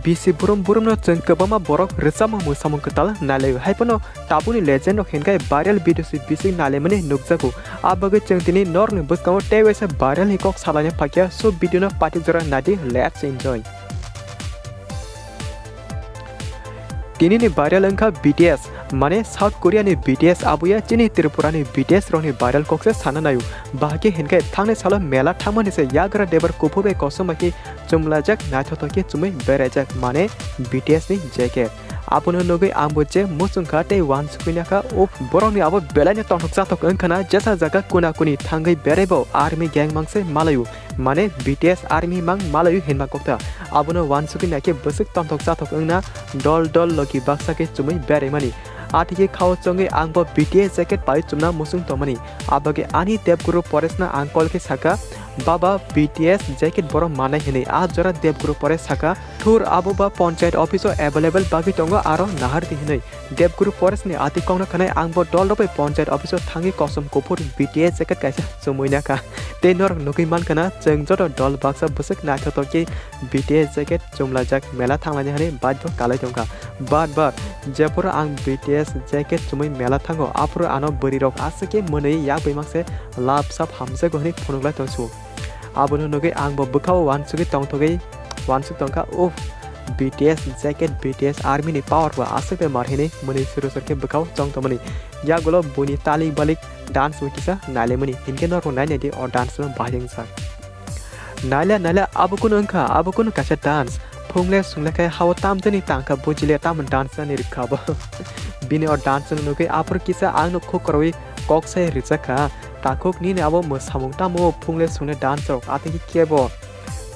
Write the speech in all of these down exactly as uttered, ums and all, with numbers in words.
Bisi burum burumno chwng kwbangma borok rwchapmung mwsamung kwtal nailaio, hai phano tabukni legend rok hinkhe viral video se bising nailaimani nukjago. A bagwi chwng tini norokni bwskango tei waisa viral ni kok salaina phakya, so video no paithak jora naidi, let's enjoy. Tinini viral wngkha B T S, mane South Korea ni B T S, aboya chini Tripura ni B T S rokni viral kok se sana naio. Bahai khe hinkhe thangnai salo mela thangmani se yagra debar kuphur bai kosom bai khe chumlajak, naithothok khe chumui beraijak, mane B T S ni jacket. Abono nugui angbo je muchungkha tei uansukui nakha, uff, borokni abo belaino tongthok chathok wngkhana, jesa jaga kuna kuni thangwi beraibo army gang mangse malaio, mane B T S army mang malaio hinma kokta. Abono uansukui naikhe bwswk tongthok chathok wngna dol dol logi baksa khe chumui beraimani. Athikhe khao chongwi angbo B T S jacket pai chumna muchung tongmani. Abagwi ani Debguru Paresh no ang call khe saka, "Baba, B T S jacket borok manai," hinwi. A jora Debguru Paresh saka, "Thur, abo ba ponchayat office o available bagwi tongo, aro nahardi," hinwi. Debguru Paresh ni ati kokno khwnai ang bo dol rwbai ponchayat office o thangwi kosom kuphur B T S jacket kaisa chumui nakha. Tei norok nugui mankha na, chwng joto dol baksa bwswk naithothok khe B T S jacket chumlajak mela thanglaini hani bike bo kalai tongkha. Bar bar jephuru ang B T S jacket chumui mela thango, aphuru ano bwrwi rok aswk khe mwnwi yak bai mangse lap sap hamjago hwnwi phunuklai tongsu. Abono nugui ang bo bwkhao uansugui tongthogwi uansuk tongkha, "Uff, B T S jacket, B T S army ni power bo aswk bai mar," hinwi mwnwi suru suru khe bwkhao chong tongmani. Yagulo buini talik balik dance bo kisa nailaimani, hinkhe norok nainai di o dance no bahai wngsa. Naila naila abo kunu wngkha, abo kunu kaisa dance. Phungle sungle khe hao tamjani tangkha bujile tamo dance nani rwkha abo. Bini o dance no nugui aphuru kisa ang no khuk kwrwi kok sai rwjakha. Takhuk nini abo mwsamung tamo phungle sungle dance rok atwkhe kebo.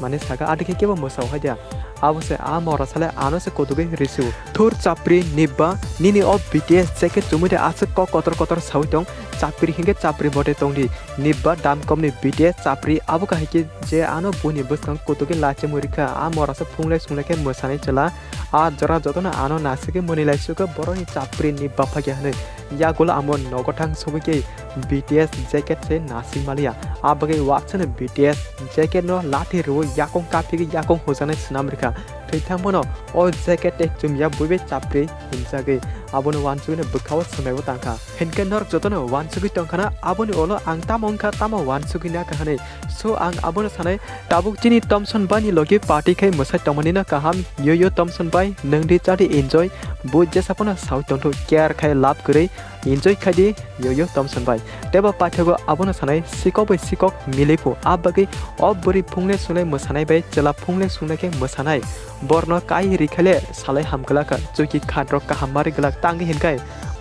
Mane saka atwkhe kebo mwsao hai dia. Abo se a mora sale ano se kotugui risiu. Thur chapri nibba nini o B T S jacket chumui de aswk kok kotor kotor saui tong. Chapri hinkhe chapri bote tongdi. Nibba dam komni B T S chapri abo kahai khe je ano buini bwskang kutugi lachimwi rikha, a morasa phunglai sunglai khe mwsanai chwla. A jora jotono ano nasikhe mwnwi lai sukha borokni chapri nibba phakya hwnwi. Yagulo amo nogo thang sugwi khe B T S jacket se nasing maliya. A bagwi waksano B T S jacket no lathi rwui yakung kaphigwi yakung hujaknai swnam rikha. Thwithang bono o jacket tei chumya buibai chapri himjagwi abono wansugwino bwkhao swmaibo tangkha. Hinkhe norok jotono wansugwi tongkhana, aboni ulo ang tamo wngkha tamo wansugwi nakha hwnwi. So ang abono sanai, tabuk chini Tomson bai ni logi party khai mwsai tongmani no kaham, yo yo Tomson bai, nwng di cha di enjoy, bo jesa phano saui tongthu care khai lab kwrwi, enjoy khai di, yo yo Tomson bai. Tebo paithago abono sanai, sikok bai sikok miliphu, a bagwi o bwrwi phungle sunglai mwsanai bai chwla phungle sunglai khe mwsanai. Borno kai ri khaile salai ham glak kha, chuki khat rok kaham mari glak tangwi hinkai.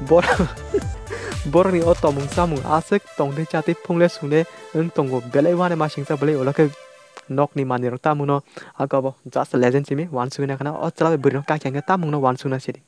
Bor-, borokni o tomung chamung aswk tongtwi chatwi phungle sungle wng tongo, belai uanama singsa belai ulo khe nokni manwirok tamuno aka bo just legend simi uansugwi nakhana o chwla bai bwrwino kakya hwnkhe tamungno uansugna sidi.